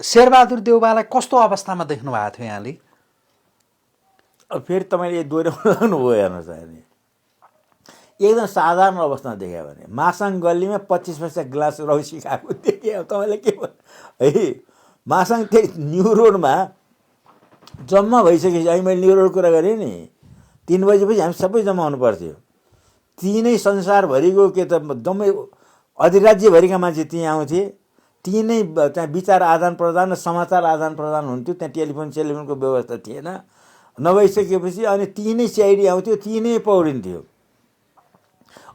शेरबहादुर देउवालाई कस्तो अवस्थामा देख्नु भएको थियो यहाँले? अब फेरि तपाईँले दोहोऱ्याउनु भयो हेर्नुहोस् अहिले एकदम साधारण अवस्थामा देख्यो भने मासाङ गल्लीमा 25 पैसा ग्लास रौसी खाएको देख्यो। तपाईँलाई के है मासाङ त्यही न्यु रोडमा जम्मा भइसकेपछि अहिले मैले न्यु रोड कुरा गरेँ नि 3 बजेपछि हामी सबै जम्मा हुनु पर्थ्यो। ती नै संसारभरिको के त जम्मै अधिराज्यभरिका मान्छे त्यहाँ आउँथे। ती नै त्यहाँ विचार आदान प्रदान र समाचार आदान प्रदान हुन्थ्यो। त्यहाँ टेलिफोनको व्यवस्था थिएन। नभइसकेपछि अनि ती नै सिआइडी आउँथ्यो, ती नै पौडिन्थ्यो।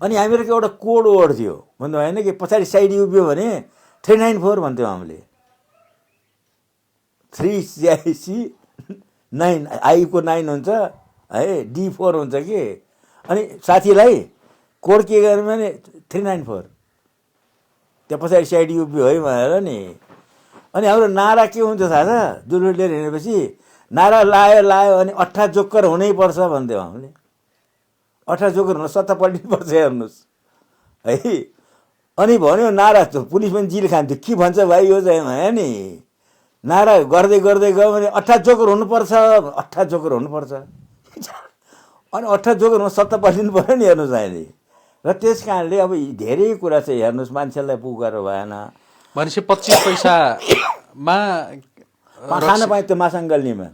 अनि हामीहरूको एउटा कोड वर्ड थियो भन्नु भएन कि पछाडि सिआइडी उभियो भने 394 भन्थ्यौँ हामीले। 3CIC 9 आईको 9 हुन्छ है, D4 हुन्छ कि। अनि साथीलाई कोड के गर्नु भने 394 त्यहाँ पछाडि सिआइडी उभियो है भनेर नि। अनि हाम्रो नारा के हुन्छ थाहा छ? जुलुस लिएर हिँडेपछि नारा लायो अनि 18 जोकर हुनैपर्छ भन्थ्यौँ हामीले। 18 जोकर हुन सत्ता पल्टिनुपर्छ हेर्नुहोस् है। अनि भन्यो नारा पुलिस पनि जिल खान्थ्यो। के भन्छ भाइ यो चाहिँ भयो नि नारा गर्दै गर्दै गयो भने 18 जोकर हुनुपर्छ, 18 जोकर हुनुपर्छ। अनि 18 जोकर हुन सत्ता पल्टिनु पऱ्यो नि हेर्नुहोस् अहिले। र त्यस कारणले अब धेरै कुरा चाहिँ हेर्नुहोस् मान्छेलाई पुगेर भएन। भनेपछि 25 पैसामा खान पाएँ त्यो मासाङ गल्लीमा।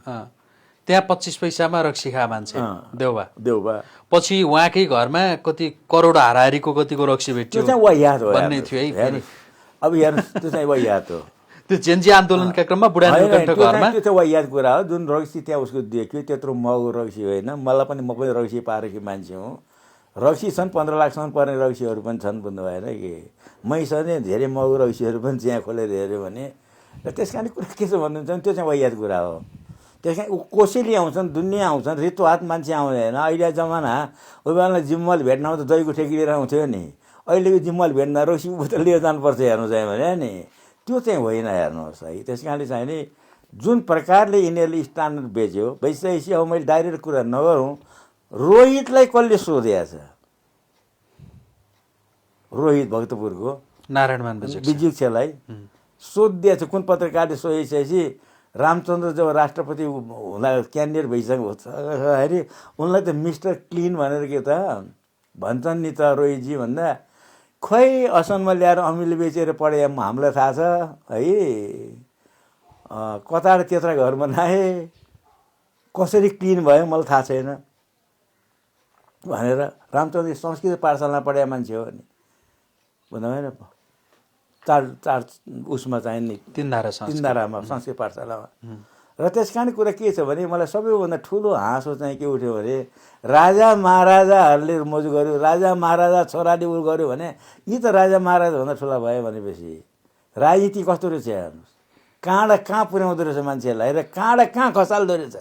त्यहाँ 25 पैसामा रक्सी खा मान्छे देउवा। पछि उहाँकै घरमा कति करोड हाराहारीको कतिको रक्सी भेट्यो। त्यो चाहिँ वाहियात हो भन्ने थियो है। अब हेर्नुहोस् त्यो चाहिँ वाहियात हो। त्यो जेन्जी आन्दोलनका क्रममा बुढा नीलकण्ठ घरमा त्यो चाहिँ वाहियात कुरा हो। जुन रक्सी त्यहाँ उसको देखियो त्यत्रो महँगो रक्सी होइन। मलाई पनि म पनि रक्सी पारेकी मान्छे हुँ। रक्सी छन् 15 लाखसम्म पर्ने रक्सीहरू पनि छन् बुझ्नु भएन कि। मैसँग धेरै महँगो रक्सीहरू पनि चिया खोलेर हेऱ्यो भने। र त्यस कारण कुरा के छ भन्नुहुन्छ भने त्यो चाहिँ वाहियात कुरा हो। त्यस कारण कोसेली आउँछन्, दुनियाँ आउँछन्, रितुहात मान्छे आउँदैन। अहिले जमाना उही बेला जिम्मल भेट्न आउँदा दहीको ठेकी लिएर आउँथ्यो नि। अहिलेको जिम्मल भेट्न रक्सी बोतल लिएर जानुपर्छ हेर्नु चाहिँ भने नि। त्यो चाहिँ होइन हेर्नुहोस् है। त्यस कारणले चाहिँ नि जुन प्रकारले यिनीहरूले स्ट्यान्डर्ड बेचिसकेपछि अब मैले डाइरेक्ट कुरा नगरौँ। रोहितलाई कसले सोधेको छ? रोहित भक्तपुरको नारायणमान विजुक्षलाई सोधिदिएको छ। कुन पत्रकारले सोधिसकेपछि रामचन्द्र जब राष्ट्रपति हुँदा क्यान्डिडेट भइसक्यो अरे उनलाई त मिस्टर क्लिन भनेर के त भन्छन् नि त रोहितजी भन्दा खै असनमा ल्याएर अमिलो बेचेर पढे हामीलाई थाहा छ है। कता त्यत्रा घर बनाए कसरी क्लिन भयो मलाई थाहा छैन भनेर रामचन्द्र संस्कृत पाठशालामा पढाए मान्छे हो नि भन्दा होइन। चार उसमा चाहिँ नि तिनधारामा संस्कृत पाठशालामा। र त्यस कारण कुरा के छ भने मलाई सबैभन्दा ठुलो हाँसो चाहिँ के उठ्यो भने राजा महाराजाहरूले मोज गर्यो, राजा महाराजा छोराले उ गर्यो भने यी त राजा महाराजाभन्दा ठुला भयो भनेपछि राजनीति कस्तो रहेछ हेर्नुहोस्। कहाँबाट कहाँ पुर्याउँदो रहेछ मान्छेहरूलाई र कहाँबाट कहाँ खसाल्दो रहेछ।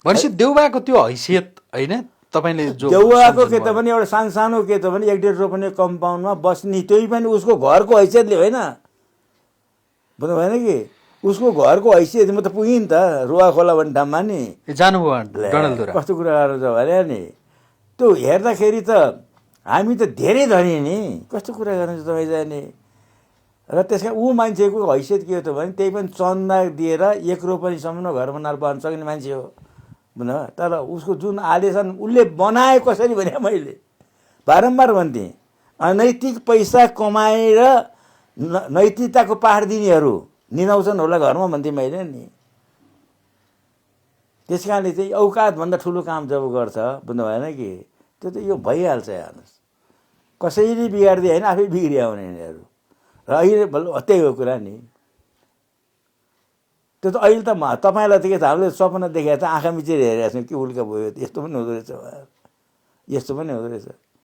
भनेपछि देउवाको त्यो हैसियत होइन तपाईँले जो देउवाको के त पनि एउटा सानो के त पनि 1.5 रोपने कम्पाउन्डमा बस्ने त्यही पनि उसको घरको हैसियतले होइन बुझ्नु भएन कि। उसको घरको हैसियत म त पुगेँ नि त रुवा खोला भन्ने ठाउँमा नि जानुभयो। कस्तो कुरा गर्नु छ भने नि त्यो हेर्दाखेरि त हामी त धेरै धनी नि। कस्तो कुरा गर्नुहुन्छ तपाईँ चाहिँ नि। र त्यसमा ऊ मान्छेको हैसियत के हो त भने त्यही पनि चन्दा दिएर 1 रोपनीसम्म घर बनाएर बस्न सक्ने मान्छे हो बुझ्नु। तर उसको जुन आलेसन उसले बनाए कसरी भने मैले बारम्बार भन्थेँ अनैतिक पैसा कमाएर नैतिकताको पाठ दिनेहरू निनाउँछन् होला घरमा भन्थेँ मैले नि। त्यस कारणले चाहिँ औकातभन्दा ठुलो काम जब गर्छ बुझ्नु भएन कि त्यो त यो भइहाल्छ हेर्नुहोस्। कसैले बिगार्दै होइन आफै बिग्रिया हुने यिनीहरू। र अहिले त्यही हो कुरा नि। त्यो त अहिले त तपाईँलाई त के त हामीले सपना देखेको त आँखा मिचेर हेरेको छौँ कि उल्का भयो यस्तो पनि हुँदो रहेछ, यस्तो पनि हुँदो रहेछ।